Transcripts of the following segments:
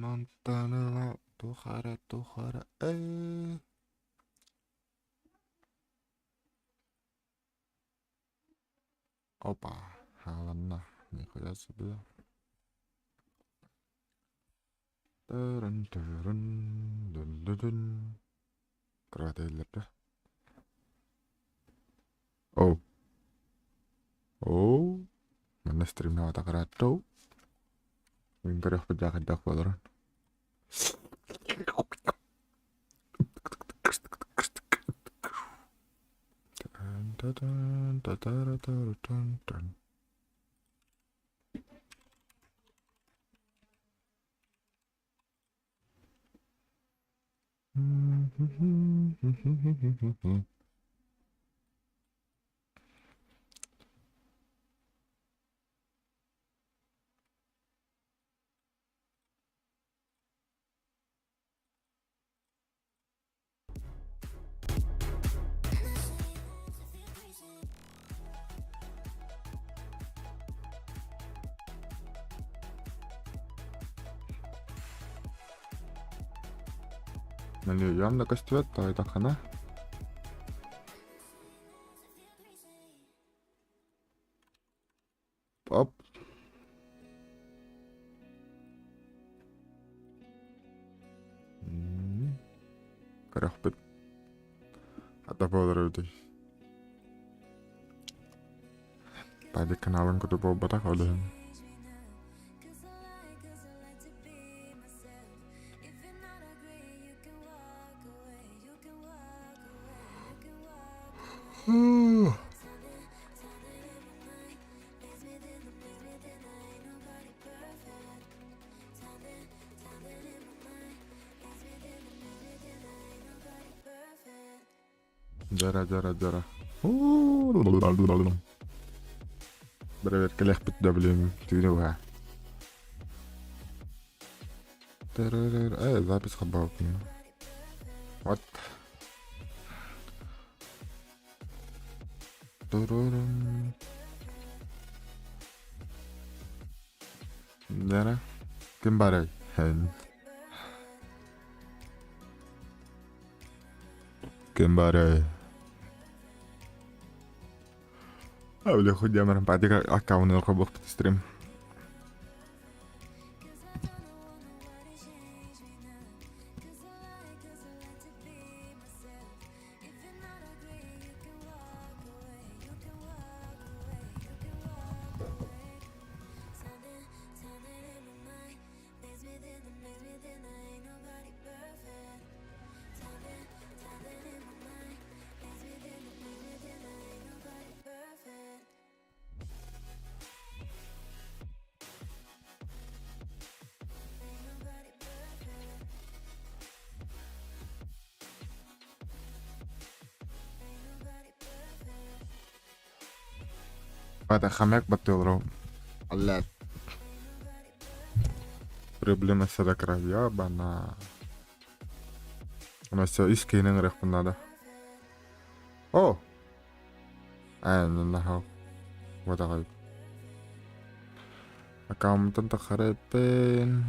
Мантан ыла тухары тухары ээ Опа, хааланна, нихуя себе. Тырын-тырын, дын-дын-дын. Кыратыылларда. Оу. Оу. Манна стримнаабата кырааттау. Мин көрүөхпүт даа хайдах буоларын. Мөлүйүөн да көстүбэт тоойдоххуна. Оп. Көрөхпүт. Хата буолар эбитий. Падик каналын курдук буолбатах ол иһин. Дьара, дьара, дьара. Бэрэбиэркэлиэхпит да блин, түүнү быһа. Э, запись хабаабыппын. Вот. Дьара. Ким барай? Ким барай? А, бля, хоть я патика аккаунт холбохпут стрим. Хомяк баттыылар Аллат. Проблема садакра ебана. Она все ис киһинэн ырыахпын наада. О! Аа, нахау. Вот Аккаунтан тахареппин.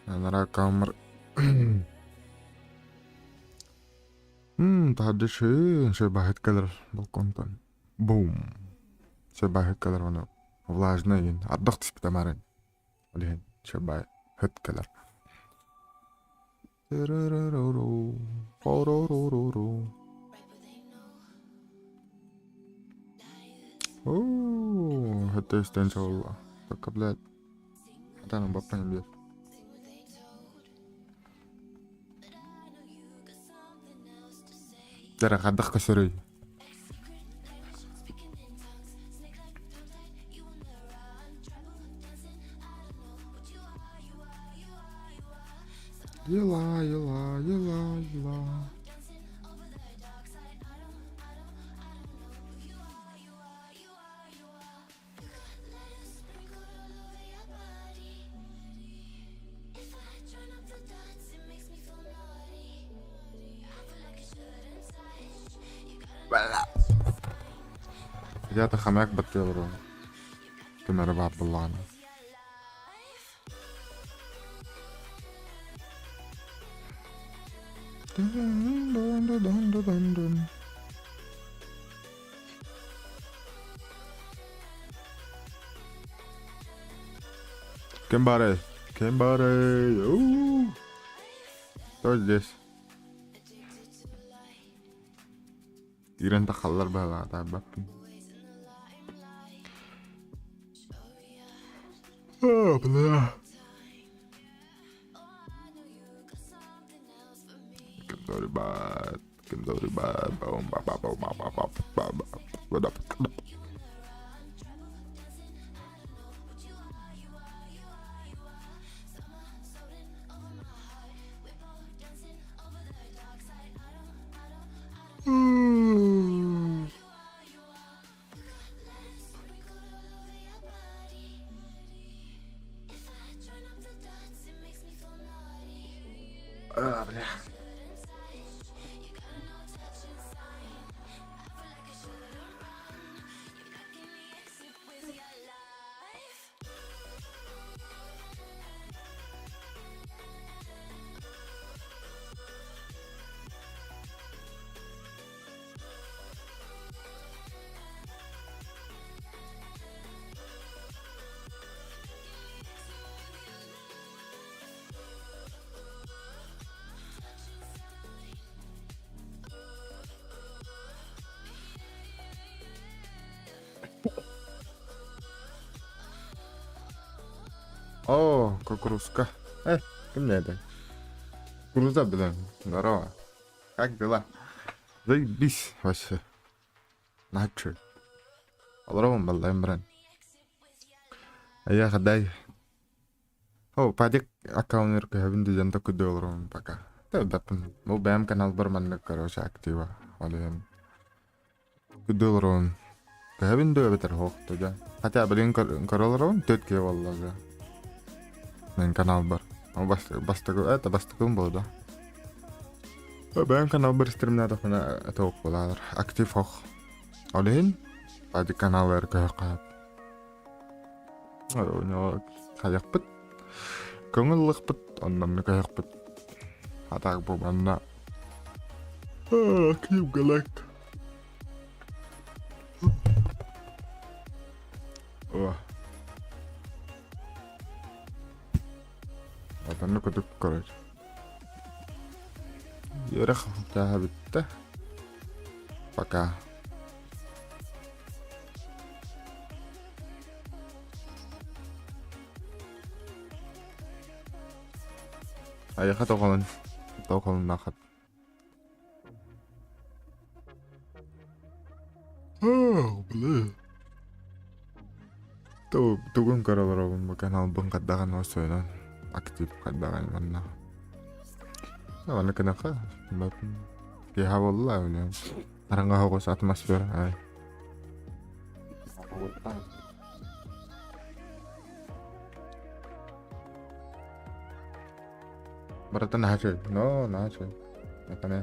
Анара аккаунмар таһырдьа шын шөбаһыт кэлэр балконтан. Бум. Шөбаһыт кэлэр ону влажный иһин ардах түспүтэ марын. Ол иһин шөбаһыт кэлэр. Оо, хэтэ истэн чолла. Только, блядь, хатан баппан биэр. Дара хадах көсөрүй. Ела, ела, ела, ела. Хотя хомяк баттыалар ким эрэ баар буоллаҕына. Ким баарый? Ким баарый? Уу! Кто здесь? Киирэн тахаллар быһалаах таайбаппын. Оо, бля. Ким да ким да А, бля. О, кукурузка. Э, ким это? Кукуруза, блин. Здорово. Как дела? Заебись вообще. Начал. Олоробун баллайым баран. Эйиэхэ дай. О, Падик аккаунер көһөбүн дьон көрдүү олоробун пока. Тэбэппин. Бу бэйэм каналбар маннык короче актива. Ол иһин көрдүү олоробун. Көһөбүн дуу эбэтэр суох дуу дьэ. Хотя билигин көрө олоробун төрт киһи буолла уже. Мин каналбар. Бастакы это бастакым буолда. Бэйэм каналбар стримнаатахпына тоҕус буолаалар. Актив ох. Ол иһин Падик каналыгар көһөххө Хайахпыт, көҥүл ылыахпыт, оннонно көһөхпүт. А так бу манна киевгалак. О. Отонно көтүк короче. Үөрэх чааһа бүттэ. Пока. Айаха тоҕолон тоҕолуннаахат. Бля. Тугун көрө олоробун бу каналбын хайдаҕын осойунан актив хайдаҕын манна. Манна кынаха киэһэ буолла Араҥа оҕус атмосфера ай. Барыта наһаа үчүгэй. Но, наһаа үчүгэй. Этаме.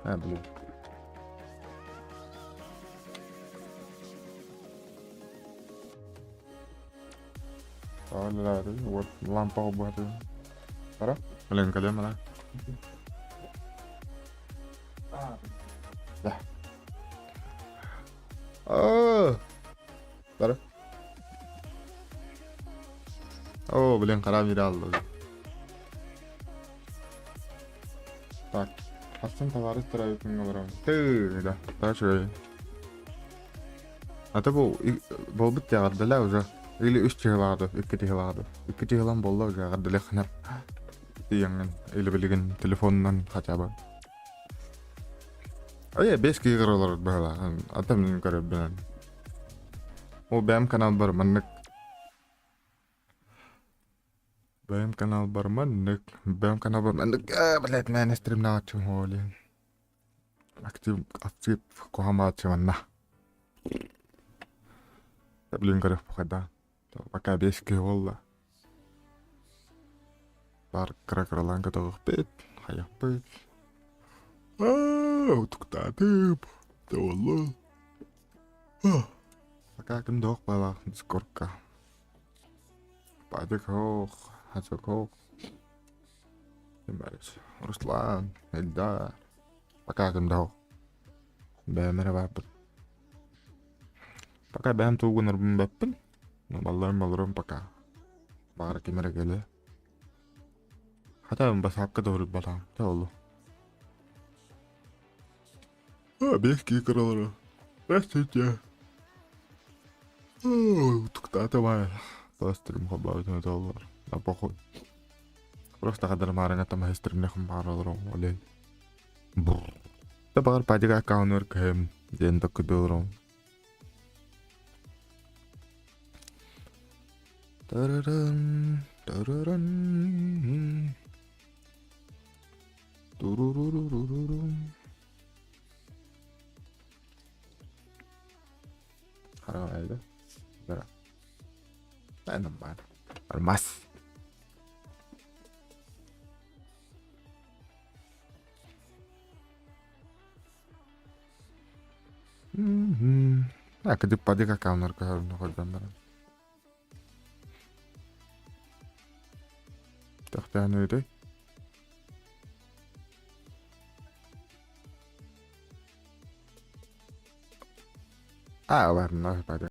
А, блин. Вот лампа убаты. Пора? Блин, кэлиэм ана. Да. О! Бара. О, блин, хара мире алды. Так, хастан товарищ төрөөбүт олорон. Ты, да, так үчүгэй. А то бу буолбут тиэҕэрдэлээ уже. Или үс чыһылаады, икки чыһылаады. Икки чыһылан буолла уже эҕэрдэлиэххинэ. Тиийэҥҥин или билигин телефонунан хотя бы. Ой, бэс киһи олорор быһыылаах. Ата мин көрөрбүнэн. Ол бэйэм каналбар маннык бэйэм каналбар маннык бэйэм каналбар маннык ээ блядь мээнэ стримнааччым холи актив актив куһамааччы манна блин көрөх хайда пока бэс киһи буолла Бар кыра-кыралаан көтөҕүөхпүт, хайыахпыт. Аа, утуктаатым. Буолла. Пока ким да балах Дискордка. Падик хоох, Хачок хоох. Руслан, Эльдар. Пока ким да хоох. Бэйэм эрэ баарбын. Пока бэйэм тугу гынарбын бэппин. Балларым олорон пока. Баҕар ким эрэ кэлэ. Хата басаапка да уруйбатаҕым. Тэ олу. Биэс киһи кыралара. Здравствуйте. Утуктаата баай. Стрим холбообутун этэллэр. Да похуй. Просто хадыр маарыҥа тамаһы стримнэхим баар олорон олен. Да баҕар падига аккаунугар көһөм диэн доккуду олорон. Тараран, тараран. Турурурурурум. Хараҕа Бара. Нормально. Нормас. А, кыдып падык аккауннар көһөрүнү көрдөн баран. Тохтоон ыытый. А, ладно, падык.